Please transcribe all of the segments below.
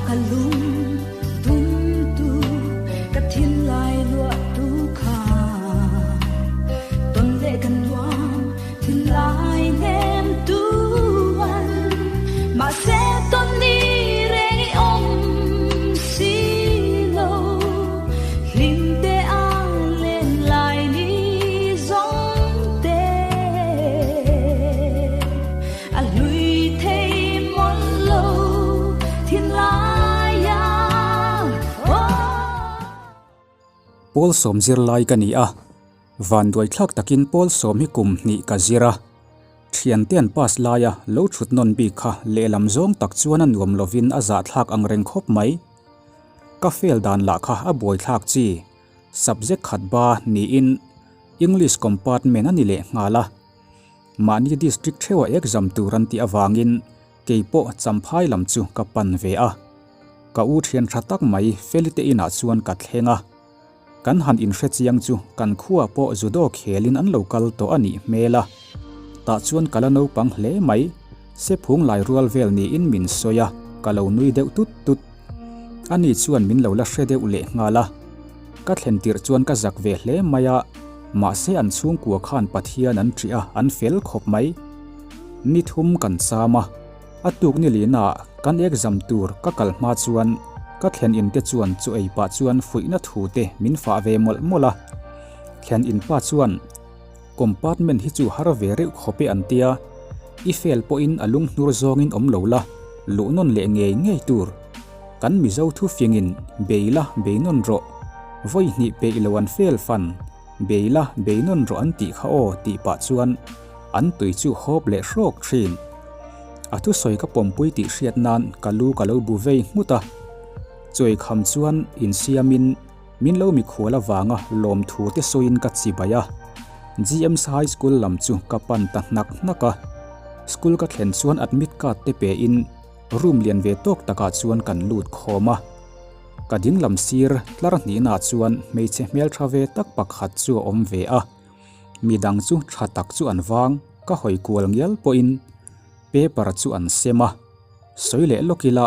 Ka lung tumtu ka thinlai luahtu kha Ton leh ka nuam thinlai hnemtu an Mahse ton ni reng i awm si lo Hlim te a len lai ni zawng te A hlui thei mawlh lo thinlai ah aw. Pawl sawm zirlai ka ni a, vanduai thlak takin pawl sawm hi kum hnih ka zir a. Thiante an pass laia lo thut nawn bik kha lehlam zawng tak chuan a nuam lovin a zahthlak ang reng khawp mai. Ka fail dan lah kha a buaithlak chi, subject khat ba niin English compartment a ni leh nghal a. Mahni district theuha exam tur an tih avangin kei pawh Champhai lam chu ka pan ve a. Ka u thian tha tak mai Felite inah chuan ka thleng a. Kan han inhre chiang chu kan khua pawh judo khelin an lo kal tawh a nih hmel a. Tah chuan ka la naupang hle mai, sephung lai rual vel niin min sawi a, ka lo nui deuh tut tut. Ani chuan min lo la hre deuh leh nghal a. Ka thlen tirh chuan ka zak ve hle mai a, mahse an chhungkua khan Pathian an ṭih a, an fel khawp mai. Ni thum kan cham a, a tuk ni lihna ah kan exam tur ka kal hma chuan ka thlen in te chuan chu ei pah chuan fuihna thu te min fah ve mawlh mawlh a. Thlen in pa chuan compartment hi chu har ve reuh khawp e an tia, i fail pawhin a lunghnur zawngin awm lo la, luh nawn leh ngei ngei tur. Kan Mizo thufingin bei la bei nawn rawh, vawi hnih peih lo an fail fan, bei la bei nawn rawh an tih kha aw tih pah chuan an tui chu hawp leh hrawk thin. A thusawi ka pawmpui tih hriat nan ka lu ka lo bu vei nghut a. Chawi kham chuan insiamin min lo mikhual avanga lawmthu te sawiin ka chibai a. GM's High School lam chu ka pan ta hnak hnak a. School ka thlen chuan admit card te pein Room lian ve tawk takah chuan kan lut khawm a, ka ding lam sir tlar hnihnaah chuan hmeichhe hmeltha ve tak pakhat chu a awm ve a, midang chu tha tak chu an vang, ka hawi kual ngial pawhin paper chu an sem a, sawi leh lawk ila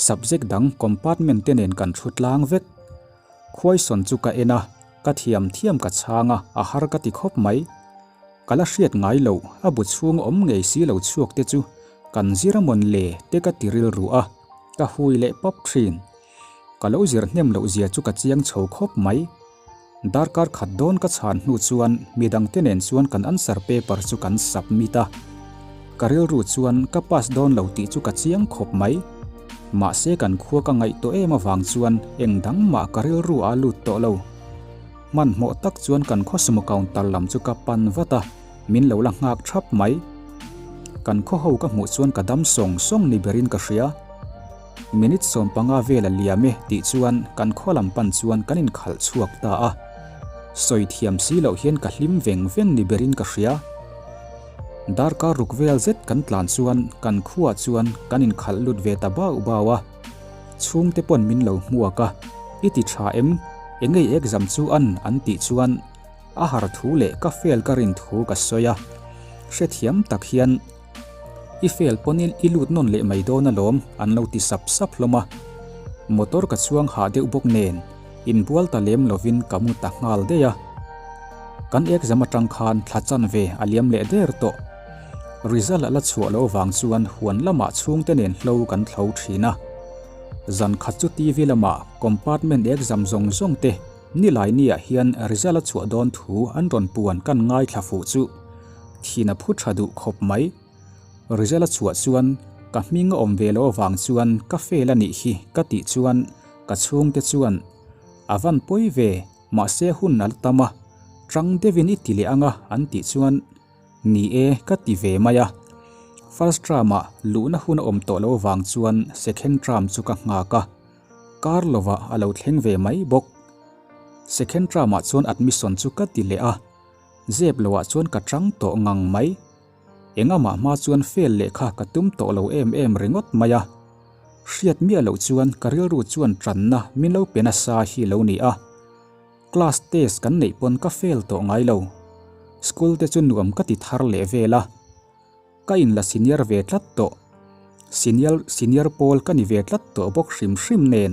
subject dang compartment te nen kan thu tlang vek, khuaisawn chu ka en a, ka thiam thiam ka chhang a, a har ka ti khawp mai. Ka la hriat ngai loh, a bu chhung awm ngei si lo chhuak te chu kan zir a mawn le te ka ti rilru a, ka hui leh pawp thin. Ka lo zir hnem loh zia chu ka chiang chho khawp mai. Darkar khat dawn ka chhan hnu chuan midang te nen chuan kan answer paper chu kan submit a. Ka rilru chuan ka pass dawn lo tih chu ka chiang khawp mai. Mahse kan khua ka ngaih tawh em avang chuan eng dang mah ka rilru a lut tawh lo. Hmanhmawh tak chuan kan khaw sumo counter lam chu ka pan vat a, min lo la nghak thap mai. Kan khaw ho ka hmuh chuan ka dam sawng sawng ni berin ka hria. Minute 15 vel a liam e tih chuan kan khaw lam pan chuan kan inkhalh chhuak ta a. Sawi thiam si loh hian ka hlim veng veng ni berin ka hria. Darkar ruk vel zet kan tlan chuan kan khuaah chuan kan inkhalh lut ve ta bau bau a. Chhungte pawn min lo hmuak a, I ti tha em? Engei exam chu an an tih chuan a har thu leh ka fail ka rin thu ka sawi a. Hrethiam tak hian I fail pawn i lut nawn leh mai dawn alawm an lo ti sap sap hlawm a. Motor ka chuang hah deuh bawk nen inbual ta lem lovin ka mu ta nghal daih a. Kan exam atang khan thla chanve a liam leh der tawh. Result a la chhuah loh avang chuan huan lamah chhungte nen hlo kan thlo thin a. Zan khat chu TV lamah compartment exam zawng zawng te nilai niah hian result a chhuah dawn thu an rawn puan kan ngaithla fuh chu thin a phu tha duh khawp mai. Result a chhuah chuan ka hming a awm ve loh avang chuan ka fail a nih hi ka tih chuan ka chhungte chuan a van pawi ve mahse hun a la tam a, tang deuhin i ti leh ang a an tih chuan Ni e, ka ti ve mai a. First term-ah luhna hun a awm tawh lo vang chuan second term chu ka nghak a. Kar lovah a lo thleng ve mai bawk. Second term-ah chuan admission chu ka ti leh a. Zep loah chuan ka chang tawh ngang mai. Engamah hma chuan fail lehkha ka tum tawh lo em em ringawt mai a. Hriat miah loh chuan ka rilru chuan tanna min lo pe nasa hi lo ni a. Class test kan neih pawn ka fail tawh ngai lo. School te chu nuam ka ti thar leh vel a. Ka in la senior ve tlat tawh. Senior senior pawl ka ni ve tlat tawh bawk hrim hrim nen.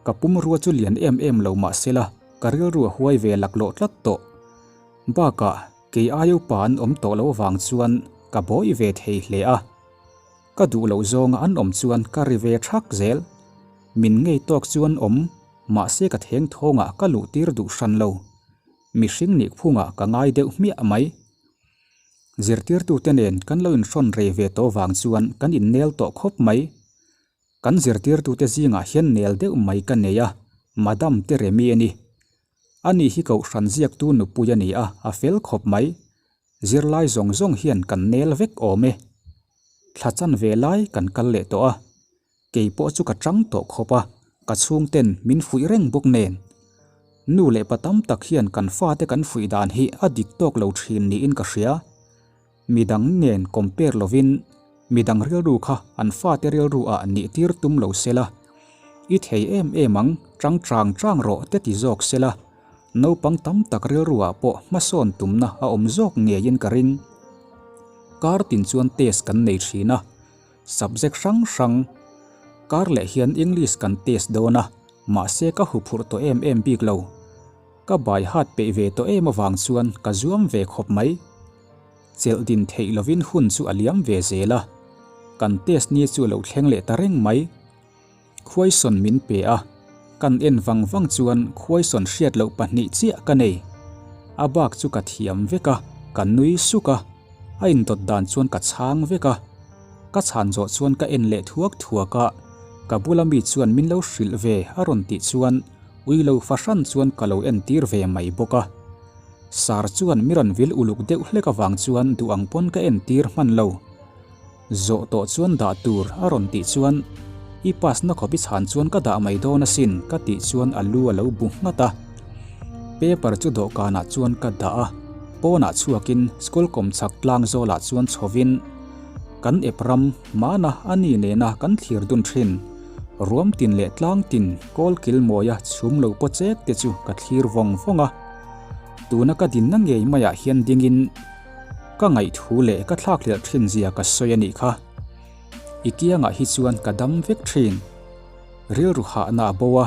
Ka pumrua chu lian em em lo mah sela ka rilru a huai ve laklawh tlat tawh. Bakah kei aia upa an awm tawh lo avang chuan ka bawih ve thei hle a. Ka duh loh zawnga an awm chuan ka ri ve thak zel. Min ngei tawk chuan awm mahse ka theng thawngah ka luh tir duh hran lo. Mihring nih phungah ka ngai deuh hmiah mai. Zirtirtute nen kan lo inhrawn rei ve tawh vang chuan kan innel tawh khawp mai. Kan zirtirtute zingah hian nel deuh mai ka nei a, Madam Teremi a ni. Ani hi kohhran ziaktu nupui a ni a, a fel khawp mai. Zirlai zawng zawng hian kan nel vek awm e. Thla chan ve lai kan kal leh tawh a, kei pawh chu ka chang tawh khawp a, ka chhungten min fuih reng bawk nen. Nu leh pa tam tak hian kan fate kan fuih dan hi a dik tawk lo thin niin ka hria. Midang nen compare lovin midang rilru kha an fate rilru ah nih tir tum lo sela, I thei em em ang, chang chang chang rawh te ti zawk sela, Naupang tam tak rilruah pawh hmasawn tumna a awm zawk ngeiin ka ring. Kar tin chuan test kan nei thin a, subject hrang hrang. Kar leh hian English kan test dawn a, mahse ka huphurh tawh em em bik lo. Ka bai hat peih ve tawh em avang chuan ka zuam ve khawp mai. Chelh din theih lovin hun chu a liam ve zel a, kan test ni chu a lo thleng leh ta reng mai. Khuaisawn min pe a, kan en vang vang chuan khuaisawn hriat loh pahnih chiah ka nei. A bak chu ka thiam vek a, ka nui suk a, a indawt dan chuan ka chhang vek a. Ka chhan zawh chuan ka en leh thuak thuak a, ka bula mi chuan min lo hrilh ve a rawn tih chuan ui lo fahran chuan ka lo entir ve mai bawk a. Sar chuan mi rawn vil uluk deuh hlek avang chuan duh ang pawn ka entir hman lo. Zawh tawh chuan dah tur a rawn tih chuan I pass na khawp i chhan chuan ka dah mai dawn asin ka tih chuan a lu a lo bu nghat a. Paper chu dawhkanah chuan ka dah a, pawnah chhuakin school kawmchhak tlang zawlah chuan chhovin kan ep ram hmana a ni nena kan thlir dun thin. Ruam tin leh tlang tin kawl kil mawia chhum lo paw chek te chu ka thlir vawng vawng a. Tuna ka dinna ngei maiah hian dingin Ka ngaihthu leh ka thlakhlelh thin zia ka sawi a nih kha. I kiangah hi chuan ka dam vek thin. Rilru hahna a bo a,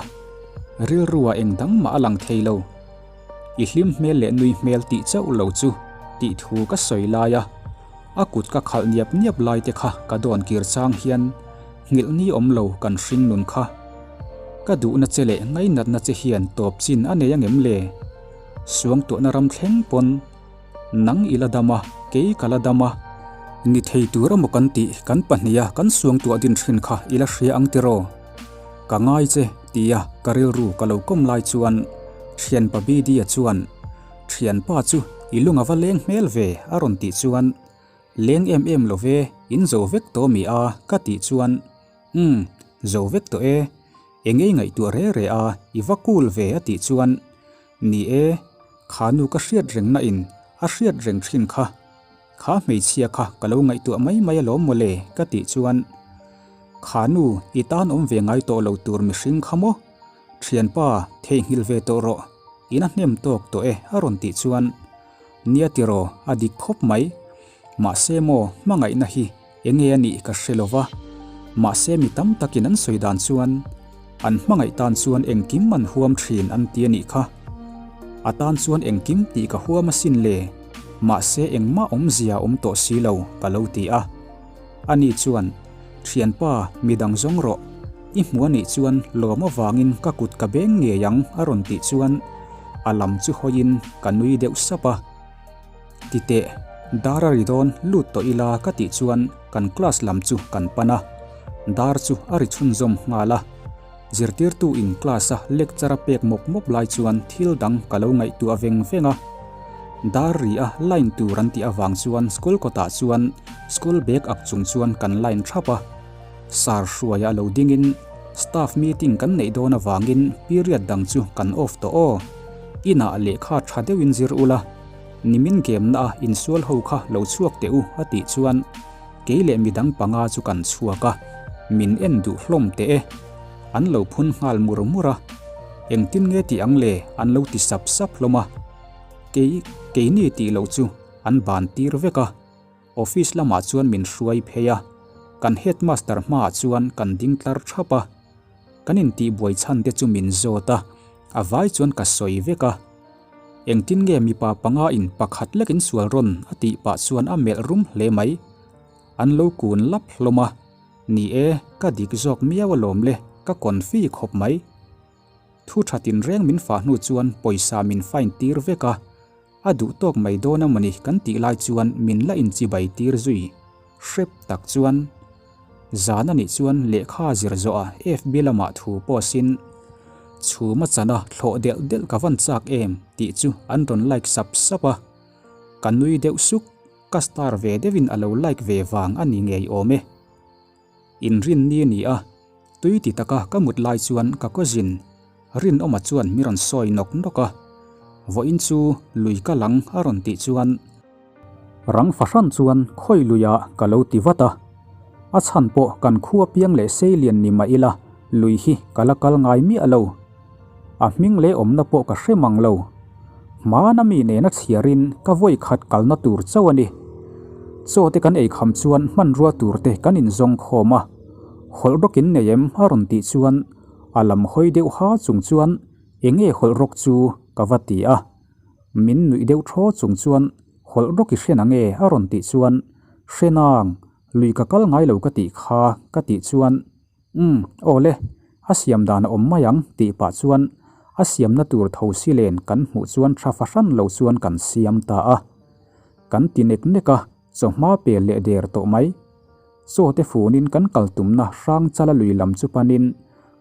rilrua eng dang mah a lang thei lo. I hlim hmel leh nui hmel tih chauh lo chu tih thu ka sawi lai a, a kut ka khalh niap niap lai te kha ka dawn kir chang hian nghilh ni awm lo kan hring nun kha. Ka duhna che leh ngainatna che hian tawp chin a nei angem le? Suangtuahna ram thleng pawn. Nang i la dam a, kei ka la dam a. Ni thei tur emaw kan tih kan pahniha kan suangtuah din thin kha i la hria ang tiraw? Ka ngai che, tia ka rilru ka lo kawm lai chuan thianpa Bidi-a chuan, Thianpa chu i lung a va leng hmel ve, a rawn tih chuan, Leng em em lo ve, in zo vek tawh mi a, ka tih chuan, Umm, zo vek tawh e, engei ngaihtuah re re a, i va cool ve, a tih chuan, Ni e, kha nu ka hriat reng na in a hriat reng thin kha. Kha hmeichhia kha ka lo ngaihtuah mai mai alawm mawle ka tih chuan Kha nu i tan awm ve ngai tawh lo tur mihring kha maw? Thianpa theihnghilh ve tawh rawh, in a hnem tawk tawh e a rawn tih chuan Nia tiraw a dik khawp mai. Mahse maw hmangaihna hi Enge a nih ka hre lova, mahse mi tam takin an sawi dan chuan an hmangaih tan chuan engkim an huam thin an ti a nih kha. A tan chuan engkim tih ka huam asin le, mahse engmah awmzia a awm tawh si lo ka lo ti a. Ani chuan, Thianpa, midang zawng rawh, i hmu a nih chuan lawm avangin ka kut ka beng ngei ang a rawn tih chuan a lam chu hawiin ka nui deuh sap a. Ti teh, dar a ri dawn lut tawh ila ka tih chuan kan class lam chu kan pan a, dar chu a ri chhunzawm nghal a. Zirtirtu in class a lecture a pek mawp mawp lai chuan thil dang ka lo ngaihtuah veng veng a. Dar ri a line tur an tih avang chuan school kawtah chuan school bag ak chung chuan kan line thap a. Sir Hruaia lo dingin staff meeting kan neih dawn avangin period dang chu kan off tawh aw. Inah lehkha tha deuhin zir ula. Nimin game na a insual ho kha lo chhuak teh u a tih chuan kei leh midang panga chu kan chhuak a, min en duh hlawm teh e. An lo phun nghal mur mur a, engtin nge tih ang le an lo ti sap sap hlawm a, kei keini tih loh chu an ban tir vek a. Office lamah chuan min hruai phei a. Kan headmaster hmaah chuan kan ding tlar thap a. Kan intihbuai chhan te chu min zawt a, a vai chuan ka sawi vek a. Engtin nge mipa panga in pakhat lek in sual rawn a tih pah chuan a melh rum hle mai. An lo kun lap hlawm a, ni e, ka dik zawk miau alawm le, ka confi khawp mai. Thu tha tinreng min fah hnu chuan pawisa min fine tir vek a, a duh tawk mai dawn a mawni kan tih lai chuan min la inchibai tir zui hrep tak chuan zan a nih chuan lehkha zir zawh a FB lamah thu post in chhum a chan a thlawh delh delh ka van chak em tih chu an rawn like sap sap a, ka nui deuh suk, ka star ve deuhin a lo like ve vang a ni ngei awm e. Inrinni a ni a, tui ti taka ka mut lai chuan ka cousin Rinawma chuan mi rawn sawi nawk nawk a, vawiin chu lui ka lang a rawn tih chuan rang fahran chuan khawi luiah ka lo ti vat a, a chhan pawh kan khua piang leh seilian ni mah ila lui hi ka la kal ngai miah lo. A hming leh awmna pawh ka hre mang lo. Hmana mi nena chhiarin ka vawi khat kalna tur chauh a ni. Chaw te kan ei kham chuan hmanrua tur te kan inzawng khawm a. Hawlh rawk in nei em? a rawn tih chuan a lam hawi deuh ha chung chuan eng nge hawlh rawk chu ka va ti a. Min nuih deuh thaw chung chuan hawlh rawk i hre nange? a rawn tih chuan hre nang, lui ka kal ngai lo ka tih kha ka tih chuan Umm, aw le, a siam dan a awm mai ang tih pah chuan a siamna tur tho si len kan hmuh chuan tha fahran lo chuan kan siam ta a. Kan ti nek nek a, chawhma pel leh der tawh mai. Chaw te funin kan kal tumna hrang chala lui lam chu panin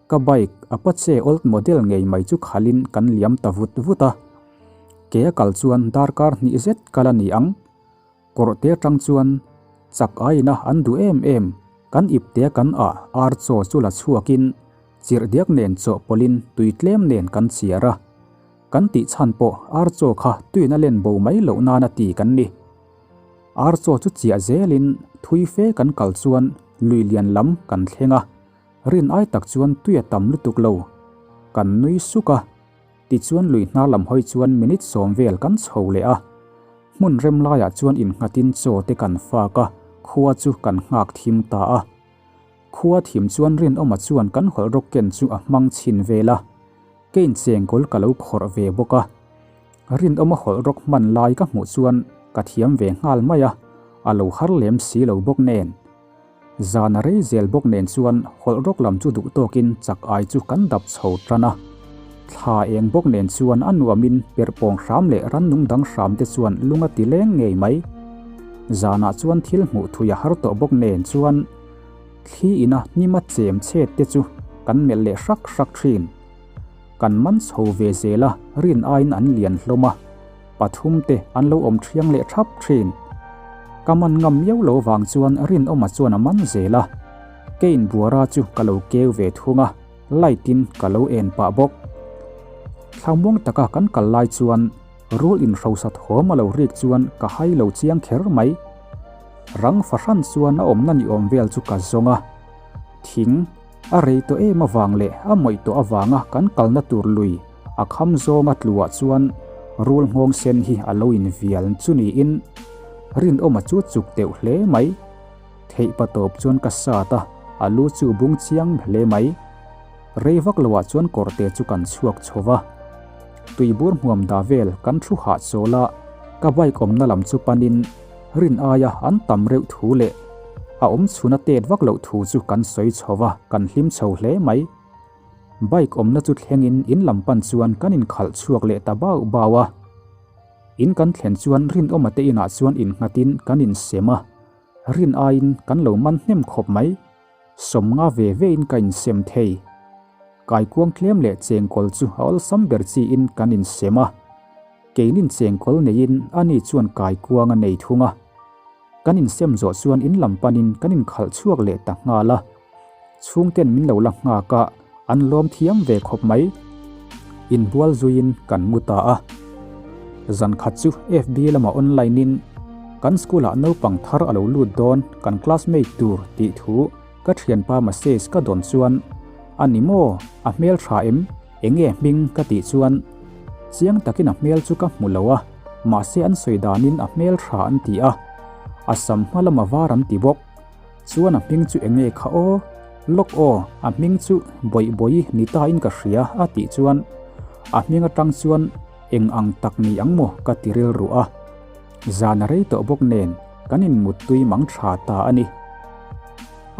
ka bike Apache old model ngei mai chu khalin kan liam ta vut vut a. Ke a kal chuan darkar hnih zet kal a ni ang. Kawrhte atang chuan chak aiin a an duh em em, kan ipte kan ah ar chaw chu la chhuakin chirh diak nen chawhpawlhin tui tlem nen kan chhiar a. Kan tih chhan pawh ar chaw kha tuin a len bo mai loh nana ti kan ni. Ar chaw chu chiah zelin thui fe kan kal chuan lui lian lam kan thleng a, rin ai tak chuan tui a tam lutuk lo. Kan nui suk a. Tichuan lui hnar lam hawi chuan minute sawm vel kan chho leh a, hmun rem laiah chuan innghatin chaw te kan fak a, khua chu kan nghak thim ta a. Khua thim chuan Rinawma chuan kan hawlh rawk ken chu a hmang chhin vel a, kein chengkawl ka lo khawrh ve bawk a. Rinawma hawlh rawk hman lai ka hmuh chuan ka thiam ve nghal mai a, a lo har lem si lo bawk nen. Zan a rei zel bawk nen chuan hawlh rawk lam chu duh tawkin chak ai chu kan dap chho tan a. Thla eng bawk nen chuan a nuamin perhpawng hram leh rannung dang hram te chuan lung a ti leng ngei mai. Zanah chuan thil hmuh thui a har tawh bawk nen chuan thli ina hnima chem chhet te chu kan melh leh hrak hrak thin. Kan man chho ve zel a, rin aiin an lian hlawm a. Pathum te an lo awm thiang leh thap thin. Ka man ngam miau lo vang chuan Rinawma chuan a man zel a. Kein buara chu ka lo keu ve thung a, light in ka lo en pah bawk. Thlamuang taka kan kal lai chuan rul inhrosa thawm a lo rik chuan ka hai lo chiang kher mai. Rang fahran chuan a awmna ni awm vel chu ka zawng a. Thing. A rei tawh em avang leh a mawih tawh avanga kan kalna tur lui a kham zawnga tluah chuan rul nghawng sen hi a lo invial chu niin Rinawma chu chuk deuh hle mai. Theihpa tawp chuan ka sat a, a lu chu bung chiang hle mai. Rei vak loah chuan kawrte chu kan chhuak chho va. Tuibur hmuam dah vel kan thu hahchawl a, ka bike awmna lam chu panin Rin aia an tam reuh thu leh a awm chhun a tet vak loh thu chu kan sawi chho va, kan hlim chho hle mai. Bike awmna chu thlengin in lam pan chuan kan inkhalh chhuak leh ta bau bau a. In kan thlen chuan Rinawma te inah chuan innghatin kan insem a, rin aiin kan lo man hnem khawp mai. Sawmnga ve vein ka insem thei. Kaikuang tlem leh chengkawl chu a awlsam ber chiin kan insem a. Keinin chengkawl neiin ani chuan kaikuang a nei thung a. Kan insem zawh chuan in lam panin kan inkhalh chhuak leh ta nghal a. Chhungten min lo la nghak a, an lawm thiam ve khawp mai. Inbual zuiin kan mu ta a. Zan khat chu FB lamah online in kan school ah naupang thar a lo lut dawn kan classmate tur tih thu ka thianpa message ka dawn chuan a ni maw a hmel tha em enge hming ka tih chuan chiang takin a hmel chu ka hmu lo a mahse an sawi danin a hmel tha an ti a a sam hma lama var an ti bawk. Chuan a hming chu enge kha aw? Lawk aw, a hming chu Bawihbawi ni ta in ka hria a tih chuan a hming atang chuan eng ang tak ni ang maw ka ti rilru a. Zan a rei tawh bawk nen kan inmuttui mang tha ta a ni.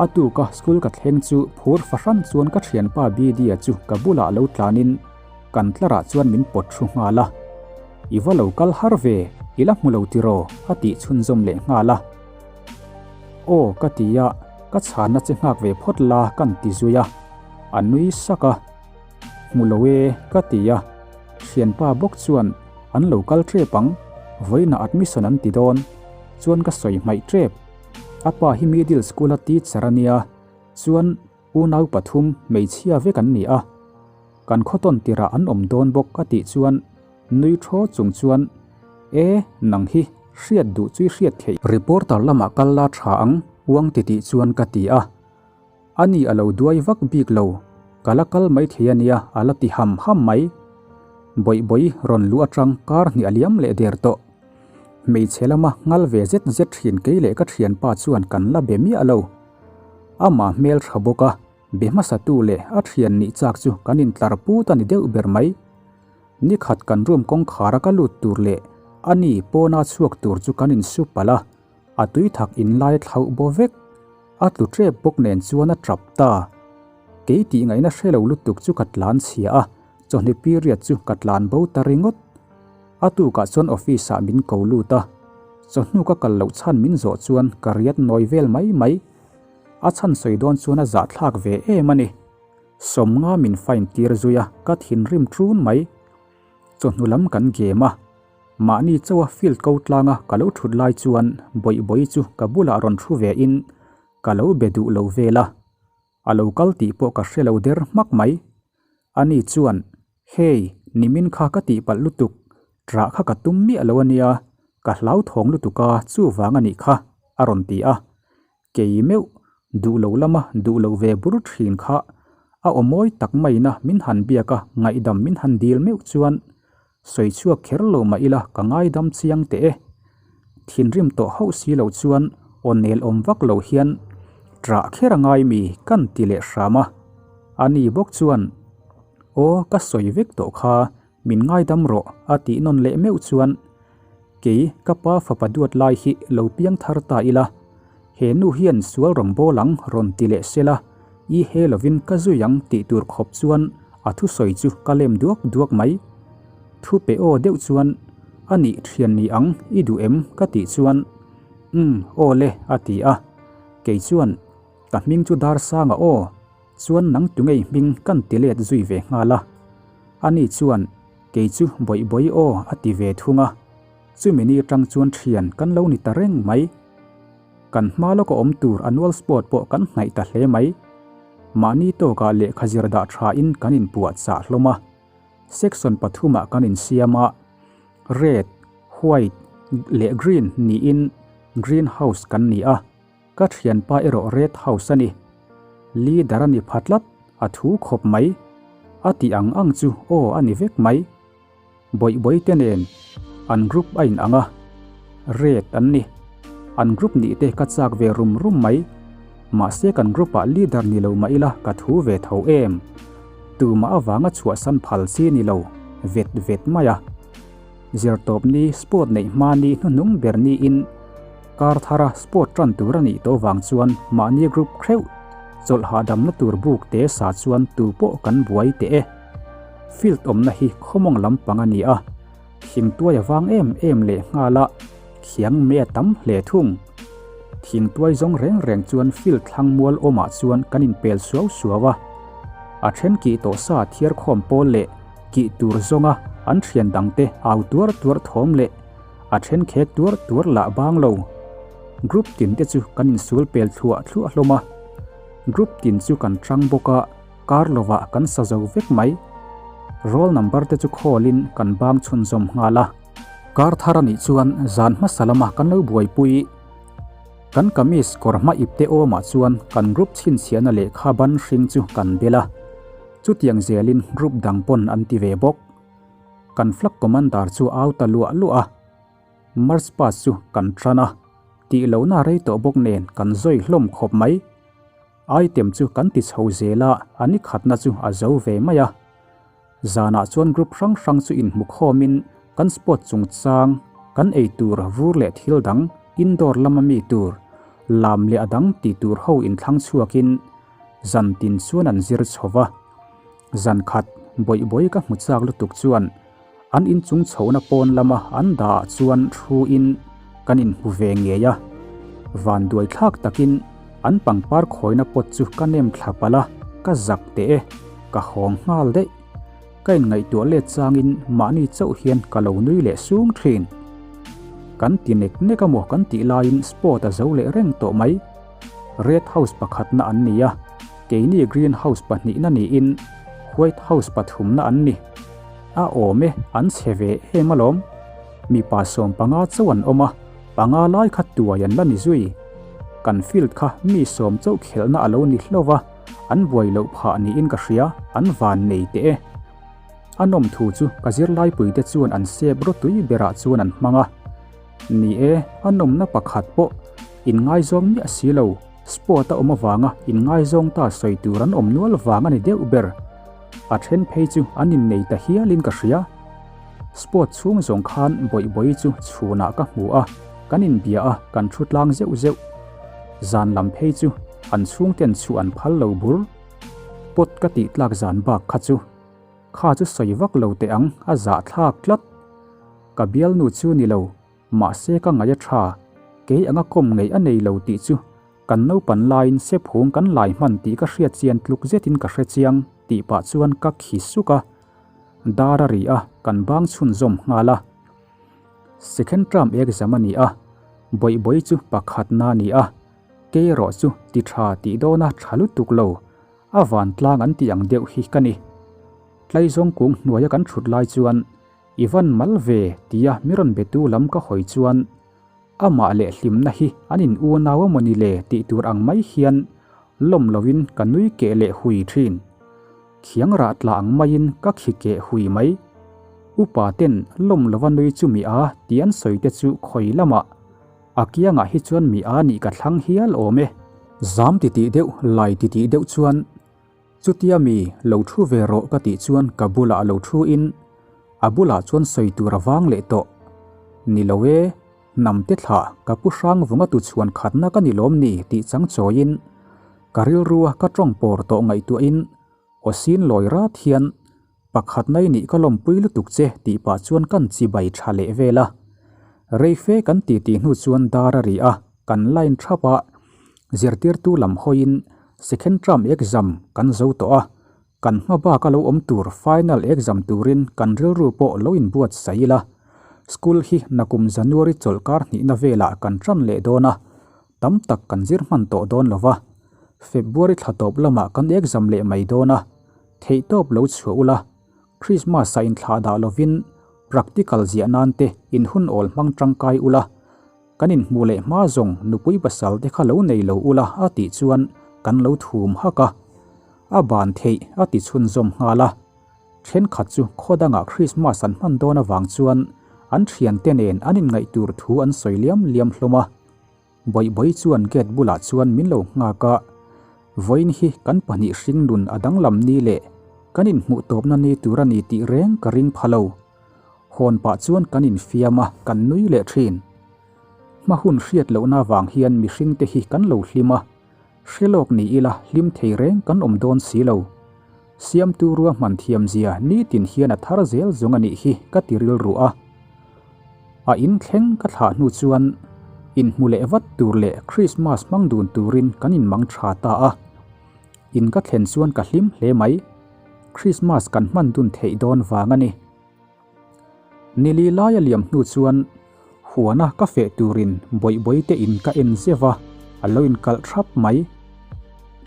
A tuka school ka thleng chu phur fahran chuan ka thianpa Bidia chu ka bulah lo tlanin kan tlarah chuan min pawt thu nghal a. I va lo kal har ve, i la hmu lo tiraw? a tih chhunzawm leh nghal a. Aw ka ti a, ka chhanna che nghak ve phawt la kan ti zui a, a nui sak a. Hmu lo e ka ti a, thianpa bawk chuan an lo kal tep ang, vawiinah admission an ti dawn chuan ka sawi hmaih tep. A pa hi middle school a teacher a nia, chuan unau pathum hmeichhia vek an ni a. Kan khawtawn tirah an awm dawn bawk a tih chuan nui thaw chung chuan E, nang hi hriat duh chu i hriat theih. Reporter lamah kal la tha ang uang ti tih chuan ka ti a. Ani a lo duai vak bik lo, ka la kal mai thei a nia a la ti ham ham mai. Bawihbawi rawn luh atang kar hnih a liam leh der tawh. Hmeichhe lama ngal ve zet zet thin kei leh ka thianpa chuan kan la be miah lo. Ama hmel tha bawk a. Be hmasatu leh a thian nih chak chu kan intlar put a ni deuh ber mai. Nikhat kan room kawngkhara ka lut tur leh a ni pawna chhuak tur chu kan insu palh a, a tui thak inlai thlauh baw vek. A tlu tep bawk nen chuan a tap ta. Kei tih ngaihna hre lo lutuk chu ka tlan chhia a, chawhni period chu ka tlan bo ta ringawt. A tukah chuan office ah min ko lut a, chawhnu ka kal loh chhan min zawh chuan ka riat nawi vel mai mai. A chhan sawi dawn chuan a zahthlak ve em a ni. Sawmnga min fine tir zui a, ka thinrim ṭun mai. Chawhnu lam kan game a, mahni chauha field ko tlanga ka lo ṭhut lai chuan Bawihbawi chu ka bulah rawn ṭhu ve in ka lo be duh lo vel a. A lo kal tih pawh ka hre lo der hmak mai. Ani chuan, Hei, nimin kha ka tihpalh lutuk, ṭah kha ka tum miah lo a nia, ka hlauthawng lutuk a, chuvang a nih kha, a rawn ti a. Kei meuh, duh lo lama duh lo ve bur thin kha a aw mawi tak maina min han biak a, ngaihdam min han dil meuh chuan sawi chhuak kher lo mah ila ka ngaidam chiang teh e. Thinrim tawh hauh si lo chuan aw nel awm vak lo hian ṭah kher a ngai mi kan ti leh hram a. Ani bawk chuan, Aw ka sawi vek tawh kha, min ngaidam rawh a tih nawn leh meuh chuan Kei ka pa fapa duat lai hi lo piang thar ta ila, he nu hian sual rawn bawl ang rawn ti leh sela, i he lovin ka zui ang tih tur khawp chuan a thusawi chu ka lem duak duak mai. Thu pe aw deuh chuan, A nih thian ni ang, i duh em? ka tih chuan, Umm, aw le, a ti a. Kei chuan, Ka hming chu Darsanga aw, chuan nang tungei hming kan ti let zui ve nghal a. Ani chuan, Kei chu bawih bawih aw a ti ve thung a, chumi ni atang chuan thian kan lo ni ta reng mai. Kan hma lawka awm tur annual sport pawh kan hnaih ta hle mai. Mahni tawkah lehkha zir dah thain kan inpuah chah hlawm a. Section pathumah kan insiam a, red, white leh green niin green house kan ni a. Ka thianpa erawh Red House a ni. Leader a ni pha tlat, a thu khawp mai. A tih ang ang chu aw a ni vek mai. Bawihbawi te nen an group a in ang a, Red an ni. An group nih te ka chak ve rum rum mai. Mahse kan group ah leader ni lo mah ila ka thu ve tho em. Tumah avanga chhuahsan phal chi ni lo, vet vet mai a. Zirtawp ni sport neih hma ni hnuhnung ber niin kar thara sport tan tur a nih tawh vang chuan mahni group hreuh chawlh hahdamna tur buk te sa chuan tu pawh kan buai teh e. Field awmna hi khawmawng lampang a ni a, thingtuai a vang em em leh nghal a, khiang mei a tam hle thung. Thingtuai zawng reng reng chuan field thlang mual awmah chuan kan inpel suau suau a, a then kih tawh sa thiarkhawm pawl leh Kih tur zawnga an thian dangte au tuar tuar thawm leh a then khek tuar tuar lah bang lo. Group tin te chu kan insul pel thluah thluah hlawm a. Group tin chu kan tang bawk a, kar lovah kan sa zo vek mai. Roll number te chu khawlin kan bang chhunzawm nghal a. Kar thar a nih chuan zan hmasa lama kan lo buaipui. Kan kamis kawr hma ipte awmah chuan kan group chhinchhiahna lehkha ban hring chu kan bel a. Chutiang zelin group dang pawn an ti ve bawk. Kan flag commander chu au ta luah luah a, march past chu kan tan a. Tih lohna rei tawh bawk nen kan zawi hlawm khawp mai. Item chu kan ti chho zel a, a ni khatna chu a zo ve mai a. Zanah chuan group hrang hrang chu inhmu khawmin kan sport chungchang, kan ei tur vur leh thil dang, indoor lama mi tur, lam leh a dang ti tur ho inthlang chhuakin zan tin chuan an zir chho va. Zan khat bawih bawih ka hmu chak lutuk chuan an inchung chhohna pawn lama an dah ah chuan thu in kan inhmu ve ngei a. Vanduai thlak takin an pangpar khawina pot chu ka nem thla palh a, ka zak teh e, ka hawng nghal daih. Ka inngaihtuah let changin mahni chauh hian ka lo nui leh sung thin. Kan ti nek nek a maw kan tih laiin sport a zo leh reng tawh mai. Red House pakhatna an ni a. Keini Green House pahnihna niin White House pathumna an ni. A awm e, an chhe ve em alawm. Mipa 15 chauh an awm a, panga lai kha tuai an la ni zui. Kan field kha mi sawm chauh khelhna a lo ni hlauh va, an buai loh phah niin ka hria, an van nei teh e. A nawm thu chu ka zirlaipuite chuan an sep rawtui berah chuan an hmang a. Ni e, a nawmna pakhat pawh inngaizawng miah si lo. Sport a awm avanga inngaizawng ta sawi tur an awm nual vang a ni deuh ber. A then phei chu an innei ta hialin ka hria. Sport chhung zawng khan bawihbawi chu chhunah ka hmu a, kan inbia a, kan thu tlang zeuh zeuh. Zan lam phei chu an chhungten chhuah an phal lo bur. Pot ka tih tlak zan bak kha chu. Kha chu sawi vak lo teh ang, a zahthlak tlat. Ka bialnu chu ni lo. Mahse ka ngaih a tha, kei anga kawm ngei a nei lo tih chu kan naupan laiin sephung kan lai hman tih ka hriat chian tluk zetin ka hre chiang tih pah chuan ka khi suk a, dar a ri a, kan bang chhunzawm nghal a. Second term exam a ni a, bawihbawi chu pakhatna a ni a, kei erawh chu ti tha tih dawna tha lutuk lo, a vantlang an tih ang deuh hi ka ni. Tlaizawng kung hnuaia kan thut lai chuan I van mal ve tia mi rawn betu lam ka hawi chuan amah leh hlimna hi an in unau a mawni le tih tur ang mai hian lawm loin ka nui keh leh hui thin. Khiang rah tla ang maiin ka khi keh hui mai. Upa ten lawm lova nui chu mi a ti an sawi te chu khawi lamah a kiangah hi chuan mi a nih ka thlang hial awm e. Zam titih deuh lai titih deuh chuan Chutia mi lo thu ve rawh ka tih chuan ka bulah lo thu in a bulah chuan sawi tur a vang leh tawh. Ni lo e, hnam te thlah ka pu hrang vunga tu chhuan khatna ka ni lawm ni tih chang chawiin ka rilrua ka tawng pawr tawh ngaihtuahin aw sin lawi rat hian pakhat nai nih ka lawmpui lutuk che tih pah chuan kan chibai tha leh vel a. Rei fe kan titi hnu chuan dar a ri a, kan line thap a, zirtirtu lam hawiin Second term exam kan zo tawh a, kan hma bak a lo awm tur final exam turin kan rilru pawh lo inbuatsaih ila. School hi nakum January chawlhkar hnihna velah kan tan leh dawn a, tam tak kan zir hman tawh dawn lo va. February thla tawp lamah kan exam leh mai dawn a, theihtawp lo chhuah ula, Christmas-a inthlah dah lovin practical ziah nan te inhun awl hmang tangkai ula, Kan inhmuh leh hma zawng nupui pasal te kha lo nei lo ula a tih chuan kan lo thum hak a. A ban theih a ti chhunzawm nghal a. Thenkhat chu khaw dangah Christmas an hman dawn avang chuan an thiante nen an inngaih tur thu an sawi liam liam hlawm a. Bawihbawi chuan gate bulah chuan min lo nghak a. Vawiin hi kan pahnih hringnun a danglam ni leh kan inhmuh tawpna ni tur a ni tih reng ka ring pha lo. Hawn pah chuan kan infiam a, kan nui leh thin. Hma hun hriat lohna avang hian mihring te hi kan lo hlim a, hre lawk ni ila hlim thei reng kan awm dawn si lo. Siamtu ruahman thiam zia nitin hian a thar zel zawng a nih hi ka ti rilru a. A in thleng ka thlah hnu chuan inhmu leh vat tur leh Christmas hmang dun turin kan inmang tha ta a. In ka thlen chuan ka hlim hle mai. Christmas kan hman dun theih dawn vang a ni. Nili laia liam hnu chuan huana ka feh turin bawihbawi te in ka en zeuh a, a lo inkalh thap mai.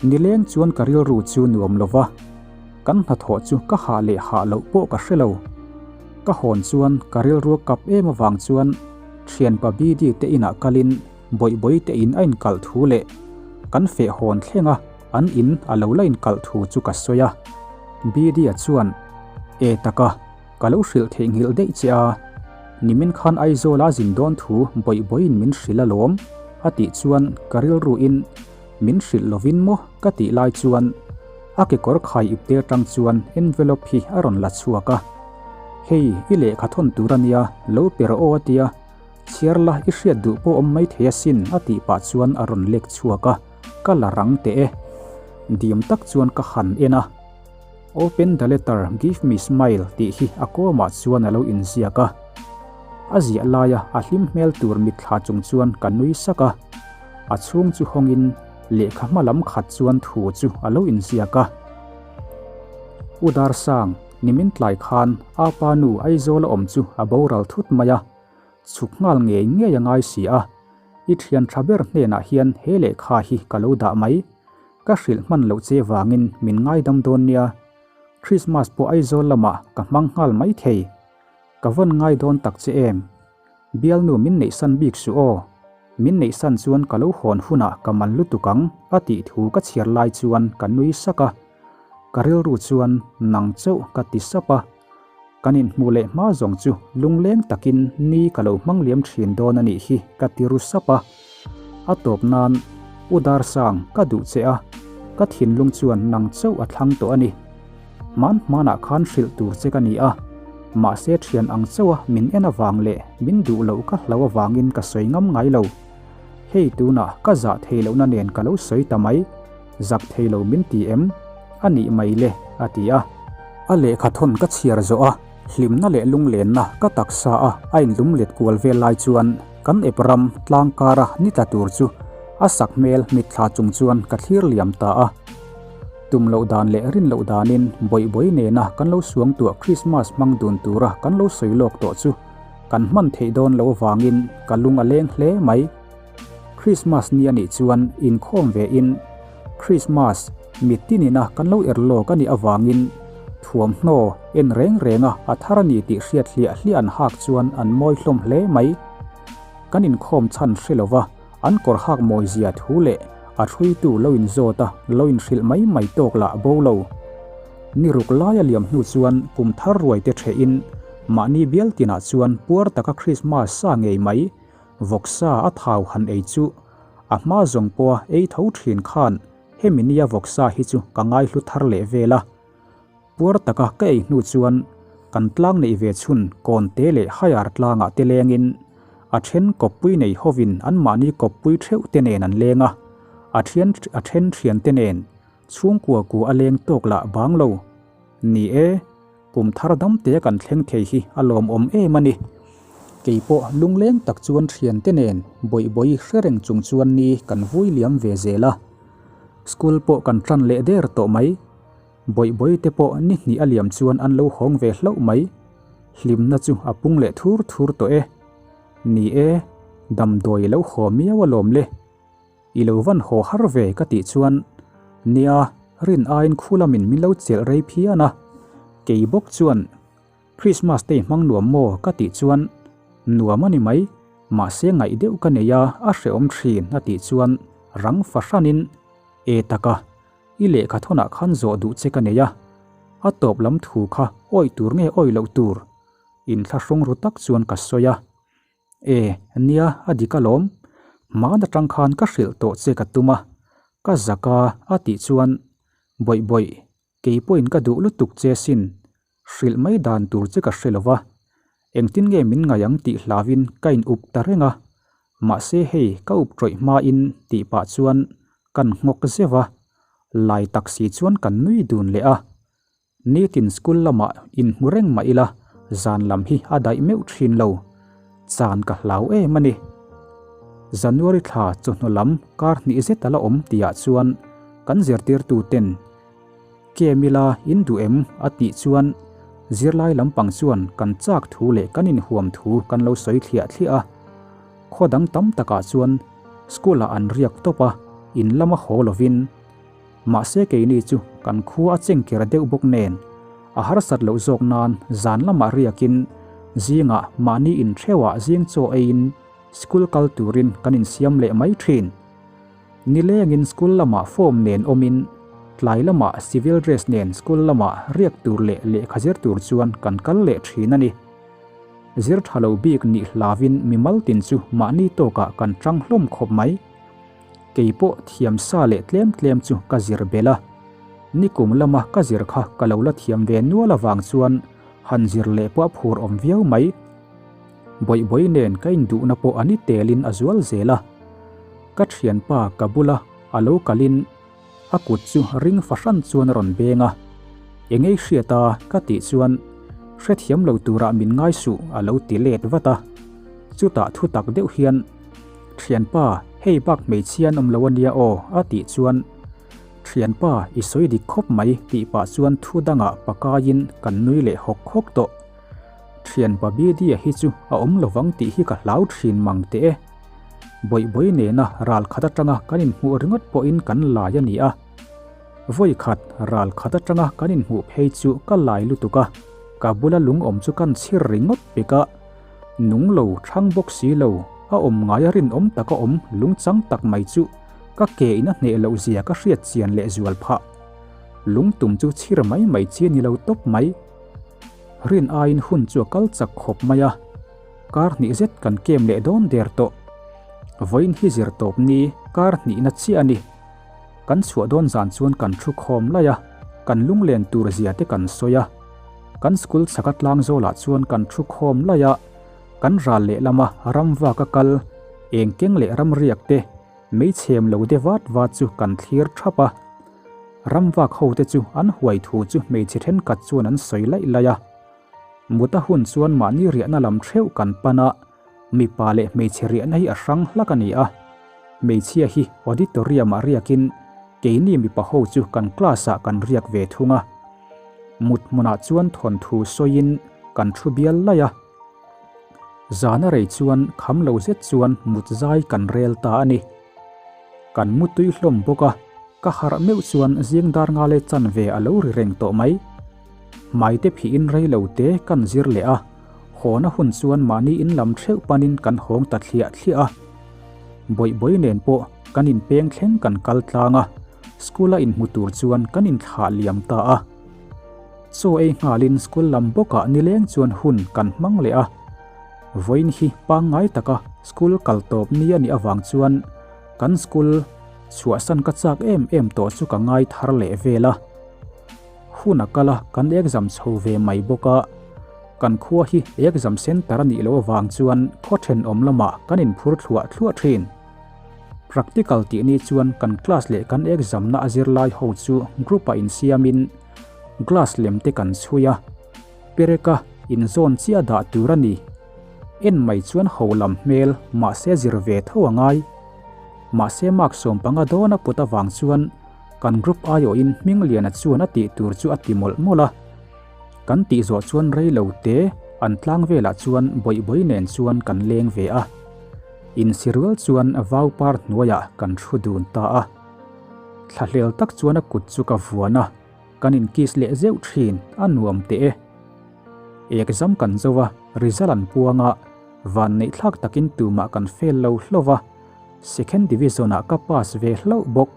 Nileng chuan ka rilru chu nuam lo va, kan hnathawh chu ka hah leh hah loh pawh ka hre lo. Ka hawn chuan ka rilru a kap em avang chuan thianpa Bidi te inah kalin bawihbawi te in a inkalh thu leh kan feh hawn thleng a, An in a lo la inkalh thu chu ka sawi a. Bidi-a chuan, E taka, ka lo hrilh theihnghilh daih che a. Nimin khan Aizawla zin dawn thu bawih bawihin min hrilh alawm, A tih chuan ka rilru in min hrilh lovin maw ka tih lai chuan a kekawr khai ipte atang chuan envelope hi a rawn la chhuak a. Hei i lehkha thawn tur a nia, lo pe rawh aw a tia, chhiar la i hriat duh pawh awm mai thei asin a tih pah chuan a rawn lek chhuak a, ka la rang teh e. Dim tak chuan ka han en a. Open the letter, give me smile tih hi a kawmah chuan a lo inziak a. A ziah laia a hlim hmel tur mitthla chung chuan ka nui sak a. A chhung chu hawngin lehkha hma lam khat chuan thu chu a lo inziak a. U Darsang, nimin tlai khan Apa nu Aizawl a awm chu a boral thut mai a. Chhuk nghal ngei ngei a ngai si a. I thian tha ber hnenah hian he lehkha hi ka lo dah mai. Ka hrilh hman loh che vangin min ngaidam dawn nia. Christmas pawh Aizawl lamah ka hmang nghal mai thei. Ka vawn ngai dawn tak che em? Bialnu min neihsan bik suh aw. Min neihsan chuan ka lo hawn hunah ka man lutuk ang a tih thu ka chhiar lai chuan ka nui sak a. Ka rilru chuan nang chauh ka ti sap a. Kan inhmuh leh hma zawng chu lungleng takin ni ka lo hmang liam thin dawn a nih hi ka ti ru sap a. A tawp nan, U Darsang, ka duh che a, ka thinlung chuan nang chauh a thlang tawh a ni. Hman hmanah khan hrilh tur che ka ni a, mahse thian ang chauha min en avang leh min duh loh ka hlau avangin ka sawi ngam ngai lo. Hei tunah ka zah thei lohna nen ka lo sawi ta mai. Zak thei lo min ti em? A nih mai le, a ti a. A lehkha thawn ka chhiar zawh a, hlimna leh lunglenna ka taksa a a inlum let kual vel lai chuan kan ep ram tlang kara ni tla tur chu a sak hmel mitthla chung chuan ka thlir liam ta a. Tum loh dan leh rin loh danin bawihbawi nena kan lo suangtuah Krismas hmang dun tura kan lo sawi lawk tawh chu kan hman theih dawn lo avangin ka lung a leng hle mai. Krismas ni a nih chuan inkhawm ve in Krismas mittin ina kan lo er lawk a nih avangin thuamhnaw en reng reng a a thar a ni tih hriat hliah hliah an hak chuan an mawi hlawm hle mai. Kan inkhawm chhan hre lova an kawr hak mawi zia thu leh a hruitu lo inzawt a lo inhrilh mai mai tawk lah bo lo. Ni ruk lai a liam hnu chuan kum thar ruai te ṭheh in mahni bial tinah chuan puar taka Krismas sa ngei mai Vawksa a thau han ei chu a hma zawng pawha ei tho thin khan hemi nia vawksa hi chu ka ngaihlu thar leh vel a. Puar taka ka ei hnu chuan kan tlang neih ve chhun Kawnte leh Haiar tlangah te lengin a then kawppui nei hovin anmahni kawppui theuh te nen an leng a, a thian a then thian te nen chhungkua ku a leng tawk lah bang lo. Ni e. Kum thar dam te kan thleng thei hi a lawmawm em a ni. Kei pawh lungleng tak chuan thiante nen bawihbawi hre reng chung chuan ni kan vui liam ve zel a. School pawh kan tan leh der tawh mai. Bawihbawi te pawh ni hnih a liam chuan an lo hawng ve hlauh mai. Hlimna chu a pung leh thur thur tawh e. Ni e, damdawi lo haw miau a lawm le. I lo van haw har ve ka tih chuan, Nia, rin aiin khu lamin min lo chelh rei phian a. Kei bawk chuan, Christmas te i hmang nuam maw? ka tih chuan, Nuam a ni mai, mahse ngaih deuh ka nei a, a hrehawm thin a tih chuan rang fahranin, E taka, i lehkha thawnah khan zawh duh che ka nei a, a tawp lam thu kha awih tur nge awih loh tur? Inthlahrung ru tak chuan ka sawi a. E, nia, a dik alawm. Hmaan atang khan ka hrilh tawh che ka tum a, ka zak a, a tih chuan, Bawih bawih, kei pawhin ka duh lutuk che sin, hrilh mai dan tur che ka hre lo va, engtin nge min ngaih ang tih hlauhin ka in up ta reng a, mahse hei ka up tawih hmain tih pah chuan kan nghawk zeuh a, lai tak si chuan kan nui dun leh a. Nitin school lamah inhmu reng mah ila zan lam hi a daih meuh thin lo. Chan ka hlau em a ni. January thla chawhnu lam kar hnih zet a la awm tihah chuan kan zirtirtu ten Kem ila in duh em? a tih chuan zirlai lampang chuan kan chak thu leh kan inhuam thu kan lo sawi thliah thliah a. Khaw dang tam takah chuan school ah an riak tawp a, in lama haw lovin Mahse keini chu kan khua a chengker deuh bawk nen, a harsat loh zawk nan zan lamah riakin zingah mahni intheuhah zing chaw eiin school kal turin kan insiam leh mai thin. Nilengin school lamah form nen awmin tlai lamah civil dress nen school lamah riak tur leh lehkha zir tur chuan kan kal leh thin a ni. Zir tha lo bik nih hlauvin mimal tin chu mahni tawkah kan tang hlawm khawp mai. Kei pawh thiam sa leh tlem tlem chu ka zir belh a. Nikum lama ka zir kha ka lo la thiam ve nual avang chuan han zir leh pawh a phur awm viau mai. Bawihbawi nen ka induhna pawh a ni telin a zual zel a. Ka thianpa ka bula a lo kalin a kut chu ring fahran chuan a rawn beng a. Engei hriat a ka tih chuan hrethiam lo turah min ngai suh a lo ti let vat a. Chutah thu tak deuh hian Thianpa hei bak hmeichhia an awm lo ania aw a tih chuan Thianpa i sawi dik khawp mai tih pah chuan thu dangah pakaiin kan nui leh hawk hawk tawh. Thianpa Bidia hi chu a awm lovang tih hi ka hlau thin mang teh e. Bawihbawi nena ral khat atanga kan inhmuh ringawt pawhin kan lai a ni a. Vawi khat ral khat atanga kan inhmuh phei chu ka lai lutuk a, ka bula lung awm chu kan chhir ringawt pek a. Nung lo, thang bawk si lo, a awm ngai a rinawm taka awm lungchang tak mai chu ka ke in a hneh loh zia ka hriat chian leh zual phah. Lungtum chu chhir mai mai chi a ni lo tawp mai. Rin aiin hun chu a kal chak khawp mai a, kar hnih zet kan kem leh dawn der tawh. Vawiin hi zir tawp ni kar hnihna chiah a ni. Kan chhuah dawn zan chuan kan thu khawm laih a, kan lunglen tur zia te kan sawi a. Kan school chhaka tlang zawlah chuan kan thu khawm laih a, kan ral lehlama ramvaka kal, engkeng leh ramriak te, meichhem lo de vat vat chu kan thlir thap a. Ramvak hote chu an huai thu chu hmeichhe thenkhat chuan an sawi laih laih a. Muta hun chuan mahni riahna lam theuh kan pan a, mipa leh hmeichhe riahna hi a hrang hlak a ni a. Hmeichhia hi auditorium ah riakin keini mipa ho chu kan class ah kan riak ve thung a. Mut hmunah chuan thawnthu sawiin kan thu bial laih a. Zana rei chuan kham lo zet chuan mut zai kan rel ta a ni. Kan mu tui hlawm bawk a, ka harh meuh chuan zing dar nga leh chanve a lo ri reng tawh mai. Hmaite phihin rei lo te kan zir leh a, hawna hun chuan mahni in lam theuh panin kan hawng ta thliah thliah a. Bawihbawi nen pawh kan inpeng thleng kan kal tlang a, school a inhmu tur chuan kan inthlah liam ta a. Chaw ei nghalin school lam bawkah nileng chuan hun kan hmang leh a. Vawiin hi pangngai taka school kal tawp ni a nih avang chuan kan school chhuahsan ka chak em em tawh chu ka ngai thar leh vel a. Hun a kal a, kan exam chho ve mai bawk a. Kan khua hi exam center a nih loh avang chuan khaw thenawm lamah kan inphur thluah thluah thin. Practical tih ni chuan kan class leh kan exam na a zirlai ho chu group ah insiamin glass lem te kan chhui a. Pereka inzawn chiah dah tur a ni. En mai chuan ho lam hmel mahse zir ve tho a ngai. Mahse mark 15 dawn a put avang chuan kan group aiawhin Hmingliana chuan a tih tur chu a ti mawlh mawlh a. Kan tih zawh chuan rei lo te an tlang velah chuan bawihbawi nen chuan kan leng ve a. Insirual chuan vau par hnuaiah kan thu dun ta a. Thlahlel tak chuan a kut chu ka vuan a. Kan in kiss leh zeuh thin, a nuam teh e. Exam kan zo a, result an puang a, van neih thlak takin tumah kan fail lo hlauh a, second division ah ka pass ve hlauh bawk.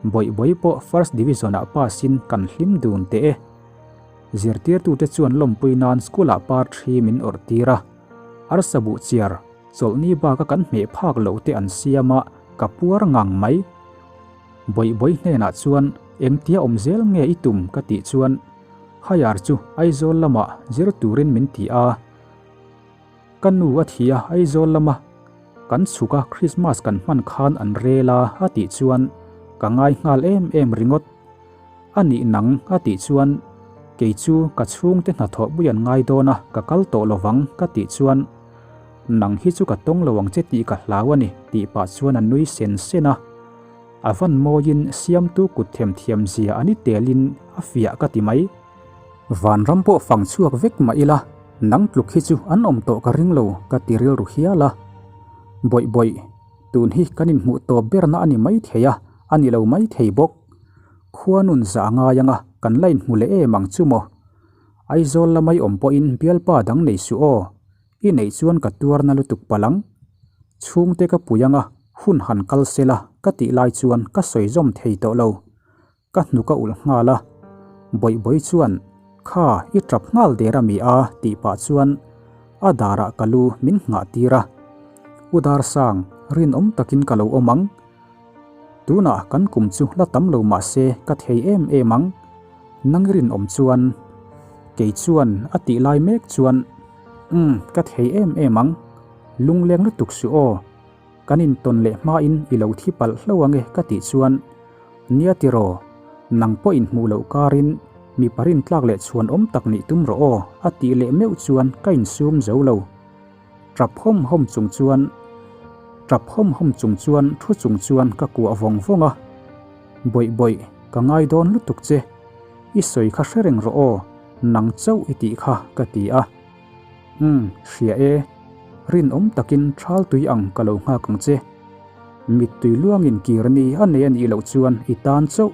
Bawihbawi pawh first division ah pass in kan hlim dun teh e. Zirtirtute chuan lawmpui nan school ah par thi min awrh tir a, arsa buh chiar, chawlhni baka kan hmeh phak loh te an siam a, ka puar ngang mai. Bawihbawi hnenah chuan engtia awm zel nge i tum ka tih chuan Haiar chu Aizawl lamah zir turin min ti a. Ka nu a thi a Aizawl lama kan chhuk a Christmas kan hman khan an rel a a tih chuan ka ngai nghal em em ringawt. A nih nang a tih chuan kei chu ka chhungte hnathawh pui an ngai dawn a ka kal tawh lovang ka tih chuan Nang hi chu ka tawng lo ang che tih ka hlau a ni tih pah chuan a nui sen sen a. A van mawiin siamtu kut themthiam zia a ni telin a fiah ka ti mai. Vanram pawh fang chhuak vek mah ila nang tluk hi chu an awm tawh ka ring lo ka ti rilru hial a. Bawih bawih, tun hi kan inhmuh tawp berna a ni mai thei a, a ni lo mai thei bawk. Khua nun zah a ngai ang a, kan la inhmu leh em ang chu maw? Aizawl lamai awm pawhin bialpa dang nei suh aw. I neih chuan ka tuar na lutuk palh ang. Chhungte ka pui anga hun han kal sela ka tih lai chuan ka sawi zawm thei tawh lo. Ka hnuk a ulh nghal a. Bawihbawi chuan, Kha, i tap nghal der a mi a? tih pah chuan. A darah ka lu min nghah tir a. U Darsang, rinawm takin ka lo awm ang. Tunah kan kum chu la tam lo mah se ka thei em em ang. Nang i rinawm chuan. Kei chuan a tih lai mek chuan, Umm, ka thei em em ang. Lungleng lutuk suh aw. Kan intawn leh hmain i lo thi palh hlo ange ka tih chuan, Nia tiraw, nang pawh inhmuh loh karin mipa rintlak leh chhuan awm tak nih tum rawh aw a tih leh meuh chuan ka insum zo lo. Tap hawm hawm chung chuan tap hawm hawm chung chuan thu chung chuan ka kuah vawng vawng a, Bawih bawih, ka ngai dawn lutuk che, i sawi kha hre reng rawh aw, nang chauh i tih kha ka ti a. Umm, hria e. Rinawm takin thal tui ang ka lo nghak ang che. Mittui luangin kir ni a nei a nih loh chuan i tan chauh,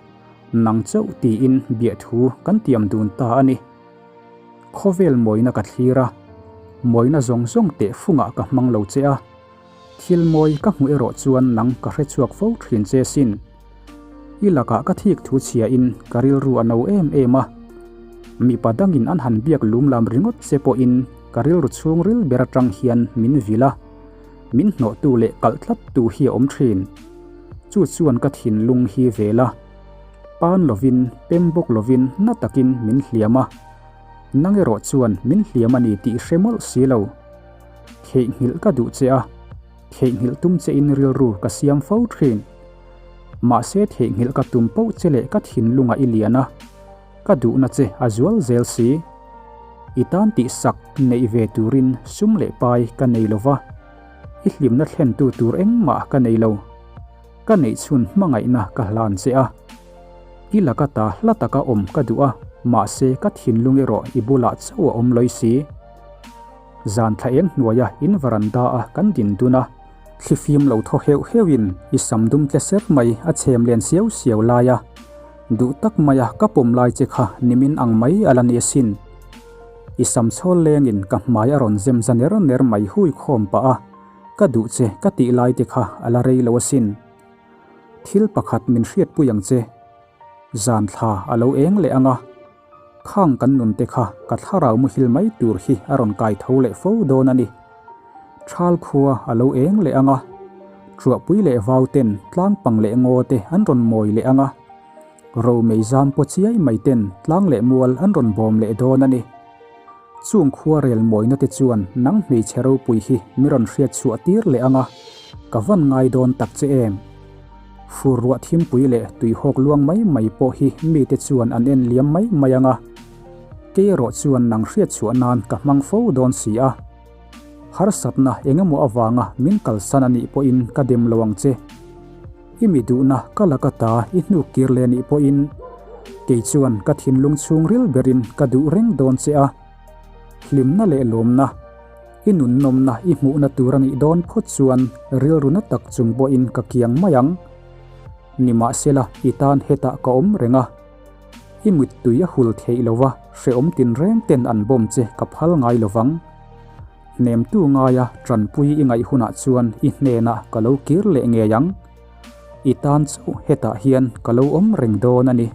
nang chauh tiin biahthu kan tiam dun ta a ni. Khawvel mawina ka thlir a, mawina zawng zawng teh fungah ka hmang lo che a. Thil mawi ka hmuh erawh chuan nang ka hre chhuak fo thin che sin. I lakah ka thik thu chhiain ka rilru a no em em a. Mipa dangin an han biak lum lam ringawt che pawhin ka rilru chhungril ber atang hian min vil a, min hnawhtu leh kalh tlattu hi a awm thin. Chu chuan ka thinlung hi vel a, pan lovin, pem bawk lovin na takin min hliam a. Nang erawh chuan min hliam a ni tih hre mawlh si lo. Theihnghilh ka duh che a, theihnghilh tum che in rilru ka siam fo thin. Mahse theihnghilh ka tum poh che leh ka thinlungah i lian a, ka duhna che a zual zel si. I tan tih sak neih ve turin sum leh pai ka nei lo va, i hlimna thlentu tur engmah ka nei lo. Ka neihchhun hmangaihna ka hlan che a, i laka ta hla taka awm ka duh a, mahse ka thinlung erawh i bulah chauh a awm lawi si. Zan thla eng hnuaia in varanda a kan din dun a, thlifim lo thaw heuh heuhin i sam dum tle ser mai a chhem len siau siau lai a, duh tak maia ka pawm lai che kha nimin ang mai a la ni asin. I sam chhawl lengin ka hmai a rawn zem za ner ner mai hui khawm pah a, ka duh che ka tih lai te kha a la rei lo asin. Thil pakhat min hriatpui ang che, zan thla a lo eng leh ang a, Khang kan nun te kha ka thlarau muhil mai tur hi a rawn kai tho leh fo dawn a ni. Thal khua a lo eng leh ang a, Truahpui leh vau ten tlang pang leh ngaw te an rawn mawi leh ang a, Romei zam paw chiai mai ten tlang leh mual an rawn bawm leh dawn a ni. Chung khua rel mawina te chuan nang hmeichhe ropui hi mi rawn hriat chhuah tir leh ang a, ka van ngai dawn tak che em? Fur ruah thimpui leh tuihawk luang mai mai pawh hi mite chuan an en liam mai mai ang a, kei erawh chuan nang hriat chhuah nan ka hmang fo dawn si a. Harsatna eng emaw avanga min kalsan a nih pawhin ka dem lo ang che. I mi duhna ka laka ta i hnuk kir leh nih pawhin kei chuan ka thinlung chhungril berin ka duh reng dawn che a. Hlimna leh lawmna, i nunnawmna i hmuhna tur a nih dawn phawt chuan rilru na tak chung pawhin ka kiang mai ang. Nimahsela i tan hetah ka awm reng a, i mittui a hul theih lo va, hrehawm tinreng ten an bawm che ka phal ngai lo vang. Hnemtu ngaia tanpui i ngaih hunah chuan i hnenah ka lo kir leh ngei ang. I tan chauh hetah hian ka lo awm reng dawn a ni.